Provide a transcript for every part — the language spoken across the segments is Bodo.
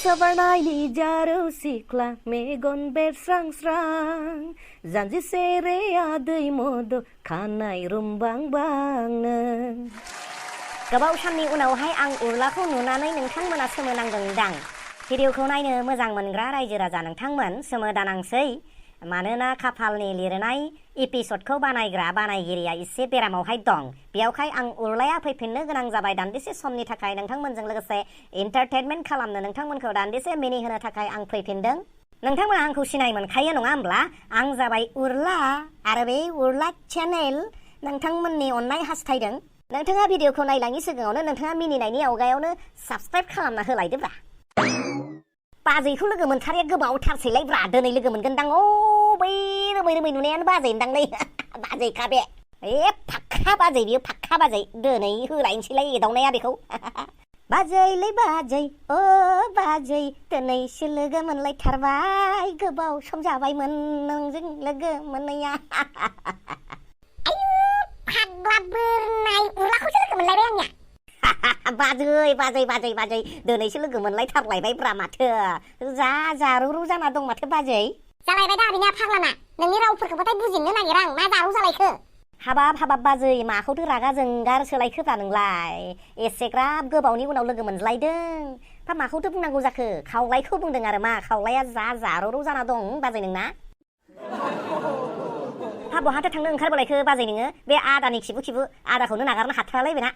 Sabarnai jaro sikla megon bersrang-srang Janji sere adai modo kanai rumbang bang Gobaव साननि उनावहाय आं उर्लाखौ नुनानै नोंथांमोना सोमोनांदोंदां भिडिअखौ नायनो मोजां मोनग्रा रायजो राजा नोंथांमोन सोमोदानांसै मानोना खाफालनि लिरनाय एपिसडखौ बानायग्रा बानायगिरिया एसे बेरामावहाय दं बेयावहाय आं उर्लाया फैफिननो गोनां जाबाय दान्दिसे समनि थाखाय नोंथांमोनजों लोगोसे एन्टारटेनमेन्ट खालामनो नोंथांमोनखौ दान्दिसे मिनिहोनो थाखाय आं फैफिनदों नोंथांमोना आंखौ सिनाय मोनखायो नङा होमब्ला आं जाबाय उर्ला आरो बे उर्ला चेनेल नोंथांमोननि अननाय हास्थायदों नोंथाङा भिडिअखौ नायलांनि सिगाङावनो नोंथाङा मिनिनायनि आवगायावनो साबस्क्राइब खालामना होलायदोब्रा बाजैखौ लोगो मोनथारिया गोबावथारसैलायब्रा दिनै लोगो मोनगोनदां बै रोमै रोमै नुनायानो बाजैदांलै बाजैखा बे फाख्खा बाजै बियो फाख्खा बाजै दिनै होलायनोसैलाय एदावनाया बेखौ बाजैलै बाजै ओ बाजै दिनैसो लोगो मोनलायथारबाय गोबाव सम जाबायमोन नोंजों लोगो मोननाया फाग्ला बोरनाय उर्लाखौसो लोगो मोनलायबाय आंनिया बाजै दिनैसो लोगो मोनलायथारलायबायब्रा माथो जा जारुरु जाना दं माथो बाजै जालायबाय दा बिनिया फाग्लाना नोंनि रावफोरखौबाथाय बुजिनो नागिरा आं मा जारु जालायखो हाबाब बाजै माखौथो रागा जोंगार सोलायखोब्रा नोंलाय एसेग्राब गोबावनि उनाव लोगो मोनज्लायदों फा माखौथो बुंनांगौ जाखो खावलायखौ बुंदों आरो मा खावलाया जा जारुरु जाना दं बाजै नोंना हा बहाथो थांनो ओंखारबोलायखो बाजै नोङो बे आदानि खिबु आदाखौनो नागारनो हाथारालै बेना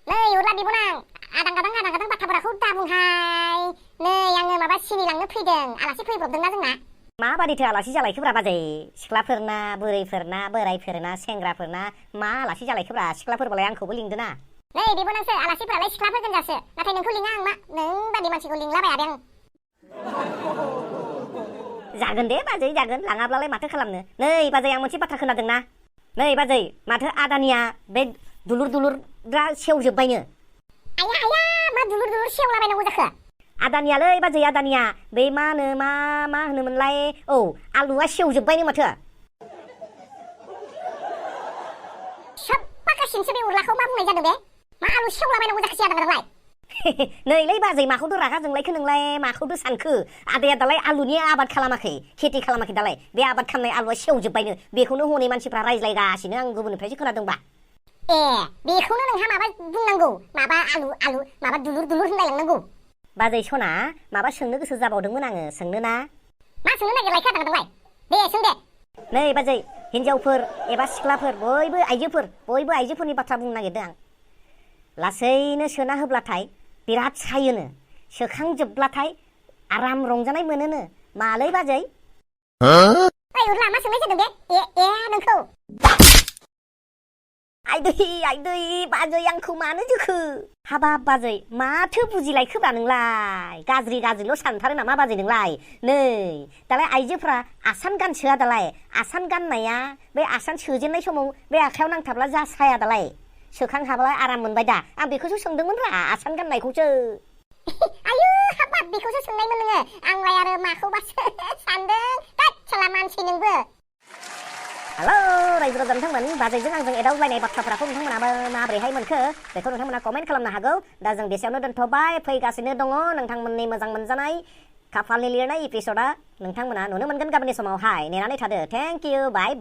नै उर्ला बिबनां आदां गादां बाथ्राफोरखौ दाबुंहाय नै आङो माबा सिनि लांनो फैदों आलासि फैब्रबदोंना जोंना माबादिथो आलासि जालायखोब्रा बाजै सिख्लाफोरना बोरायफोरना बोरायफोरना सेंग्राफोरना मा आलासि जालायखोब्रा सिख्लाफोरबालाय आंखौबो लिंदोना नै बिबनांसो आलासिफोरालाय सिख्लाफोर गोनजासो नाथाय नोंखौ लिङा आं मा नों बादि मानसिखौ लिंलाबायादे आं जागोन दे बाजै जागोन लाङाब्लालाय माथो खालामनो नै बाजै आं मोनसे बाथ्रा खोनादोंना नै बाजै माथो आदानिया बे दुलुर दा सेवजोबबायनो आया मा दुलुर सेवलाबायनांगौ जाखो आदानियालै बाजै आदानिया बै मा होनोमोनलाय औ आलुआ सेवजोबबायनो माथो सब्बागासिनोसो बे उर्लाखौ मा बुंनाय जादों बे मा आलु सेवलाबायनांगौ जाखोसै आदानालाय नैलै बाजै माखौथो रागा जोंलायखो नोंलाय माखौथो सानखो आदाया दालाय आलुनि आबाद खालामाखै खेथि खालामाखै दालाय बे आबाद खालामनाय आलुआ सेवजोबबायनो बेखौनो हनै मानसिफ्रा रायज्लायगासिनो आं गुबुननिफ्रायसो खोनादोंबा बेखौनो नोंहा माबा बुंनांगौ माबा आलु माबा दुलुर होनलायलांनांगौ बाजै सना माबा सोंनो गोसो जाबावदोंमोन आङो सोंनो ना मा सोंनो नागिरलायखो आदांलाय दे सों दे नै बाजै हिनजावफोर एबा सिख्लाफोर बयबो आइजोफोरनि बाथ्रा बुंनो नागिरदों आं लासैनो सोना होब्लाथाय बिराद सायोनो सोखांजोबब्लाथाय आराम रंजानाय मोनोनो मालै बाजै उर्ला मा सोंनाय जादों बे नोंखौ आइदै बाजै आंखौ मानो जोखो हाबाब बाजै माथो बुजिलायखोब्रा नोंलाय गाज्रिल' सानथारो नामा बाजै नोंलाय नै दालाय आइजोफ्रा आसान गानसोआ दालाय आसान गाननाया बे आसान सोजेननाय समाव बे आखायाव नांथाब्ला जा साया दालाय सोखां हाबालाय आराम मोनबाय दा आं बेखौसो सोंदोंमोन रा आसान गाननायखौसो आयु हाबाब बेखौसो सोंनायमोन नोङो आंलाय आरो माखौबासो सानदों साला मानसि नोंबो हेलौ रायजो राजा नोंथांमोन बाजैजों आंजों एदावलायनाय बाथ्राफोरखौ नोंथांमोनाबो माबोरैहाय मोनखो बेखौ नोंथांमोना कमेन्ट खालामनो हागौ दा जों बेसेयावनो दोनथ'बाय फैगासिनो दङ नोंथांमोननि मोजां मोनजानाय खाफालनि लिरनाय एपिसडा नोंथांमोना नुनो मोनगोन गाबोननि समावहाय नेनानै थादो थेंक इउ बाय